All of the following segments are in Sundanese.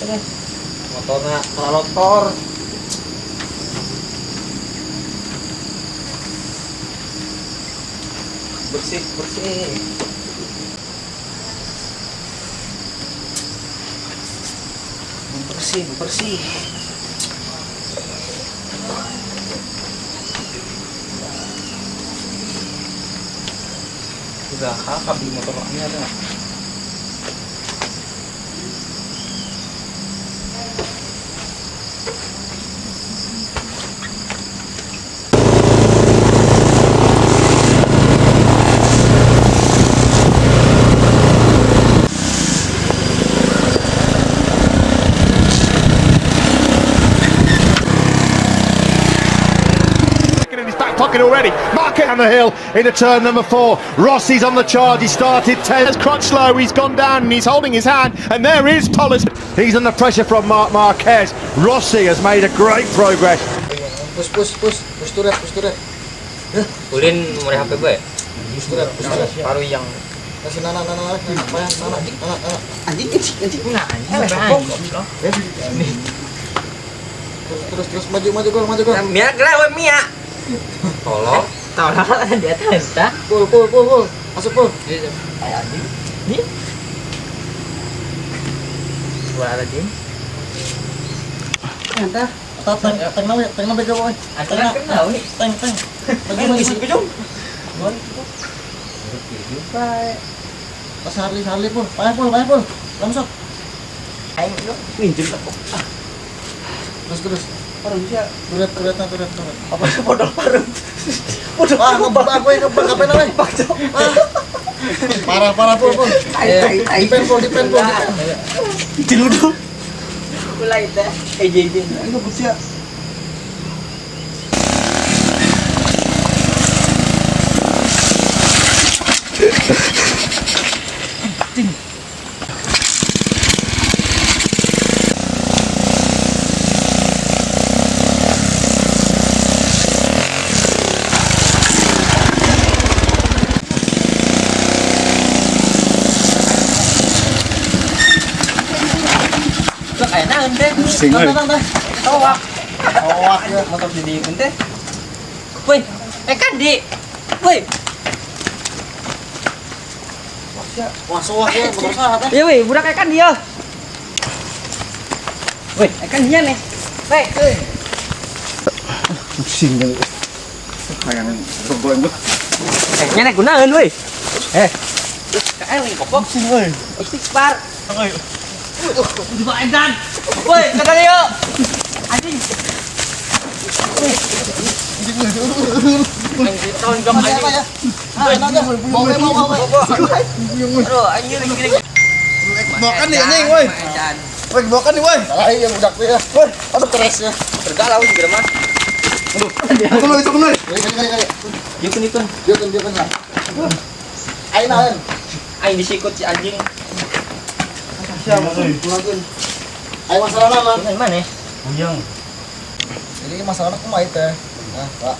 Motorna motor. Bersih, bersih. Bersih, bersih. Udah kakak beli motor ini ada nggak? Already. Marquez on the hill into turn number 4. Rossi's on the charge. He started 10. Crutchlow, he's gone down and he's holding his hand. And there is Tolles. He's under pressure from Marc Marquez. Rossi has made a great progress. Push, push, push. Push to red, push to red. Ulin nomor HP gue. Push to red, push to red. Paru yang kasih nana, nana, nana, nana, nana, nana. Anjing, anjing, anjing. Nah, anjing. Terus, terus, terus maju, maju gol, maju gol. Mia, gerak, Mia. Tolong, tolong di atas, dah. Pul, pul, pul, pul, masuk pul. Ayo anjing, nih. Bola lagi. Entah, teng, teng nawe, teng nawe bego, oi. Teng nawe, teng, teng. Maju, maju, maju. Pas Harley, Harley pul, payah pul, payah pul, langsung. Ayo, minjem tak. Terus, terus. Parung sih, turet, turet, turet, turet. Apa sih podol parung? Podol. Ah, ngebak gue, ngebak apa namanya? Parah, parah pul, pul. Dipen pul, dipen pul, dipen. Diluduh. Mulai dah. Eh, JJ. Ini ngebut sih. Ding. Pusing euy. Towak. Towak ya motor jadi ente. Woi, kan di. Woi. Wah, soak ya, motor saha teh. Iya woi, budak kan dia. Woi, kan dia nih. Woi. Pusing banget. Kayak goreng tuh. Nya nek gunaeun woi. Eh. Kayak kopok. Pusing euy. Istighfar. Coba edan. Woi, kata yuk. Anjing. Woi. Aduh, anjing gini. Bawakan nih anjing, woi. Woi, bawakan nih, woi. Salah ya budak tuh ya. Woi, aduh keras ya. Tergalau juga mah. Aduh. Itu itu kena. Kali kali. Yukun yukun. Yukun yukun lah. Aing naon? Aing disikut si anjing. Siapa tuh? Ayo masalah mana? Mana? Bujang. Jadi masalahnya kumaha teh? Nah, Pak.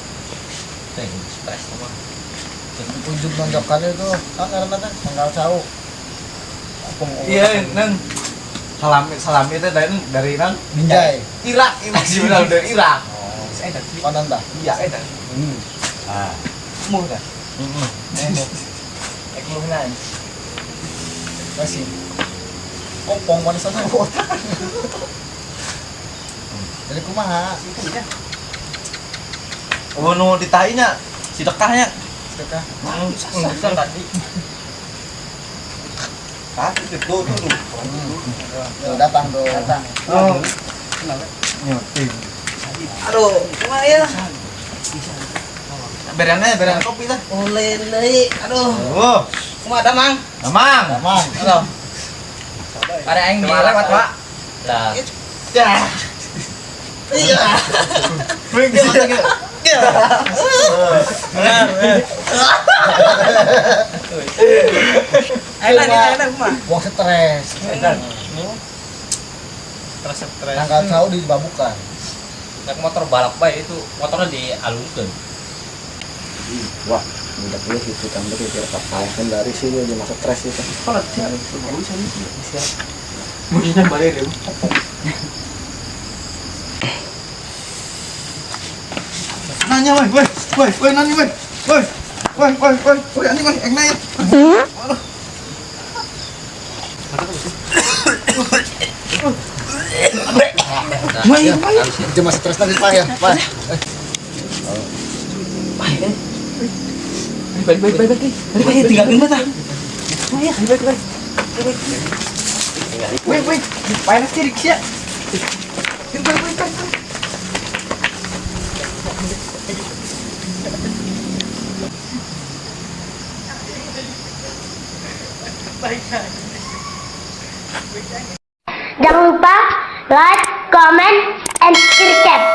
Teh, stres mah. Ujung nonjokannya itu, kan karena teh tanggal cau. Iya, neng. Salami salami itu dari nang Binjai. Irak, ini benar dari Irak. Oh, konon dah. Iya. Ah. Muh dah. Heeh. Ek muhnan. Masih. Kopong mana sana? Jadi kumaha? Oh, nu ditainya, sedekahnya. Sedekah. Susah tadi. Hah? Itu tuh tuh. Tuh datang tuh. Datang. Oh. Nyoting. Aduh, kumaha ya? Bereannya, berean kopi dah. Oleh deui. Aduh. Oh. Kumaha damang? Damang. Damang. Aduh. Pada aing lewat, Pak. Lah. Ya. Iya. Iya. Ayo lah, ayo mah. Wong stres. Stres stres. Tanggal jauh dibabukan. Naik motor balap bae itu motornya dialungkeun. Wah, udah boleh itu tambah kira kapal kan dari sini dia masuk stres itu. Kalau siap. Maksudnya balik deh. Nanya woi, woi, woi, woi nanya woi. Woi. Woi, woi, woi, woi anjing woi, ek naik. Aduh. Woi, woi. Cuma stres lagi Pak ya, Pak. Balik, balik, balik, balik. Balik, tinggalin mah tah. Woi, balik, balik. Woi, woi, panas ciri sia. Balik, balik, balik. Jangan lupa like, comment, and subscribe.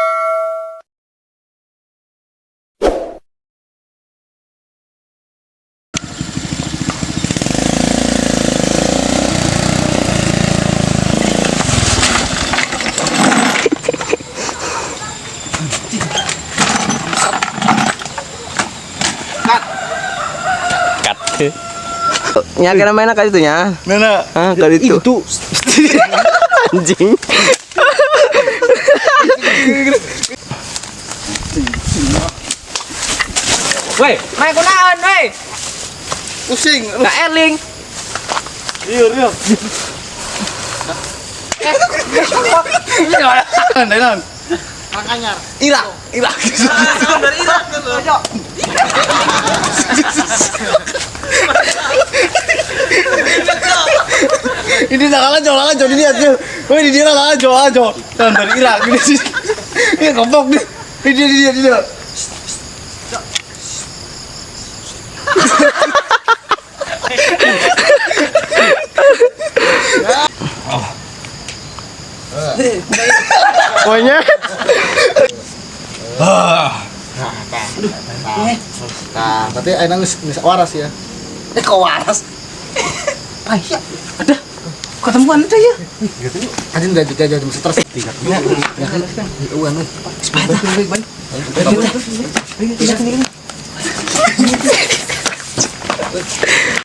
Nya kena main kali itu nya. Mana? Ah, kali itu. Itu. Anjing. Woi, main kunaon, woi? Pusing. Ka Erling. Iya, iya. Nan, nan. Irak, Irak. Dari Irak. Ini nak lanjut, ini aja. Woi, ini dia lanjut, lanjut. Dan dari Irak ini. Ini goblok nih. Ini dia, dia, dia. Pokoknya Nah, berarti ayeuna geus geus waras ya. Kok waras? Ah, iya. Ada. Ketemuan ada ya. Anjing udah jadi stres. Ya, kan? Iya, Balik, balik, balik. Balik, balik.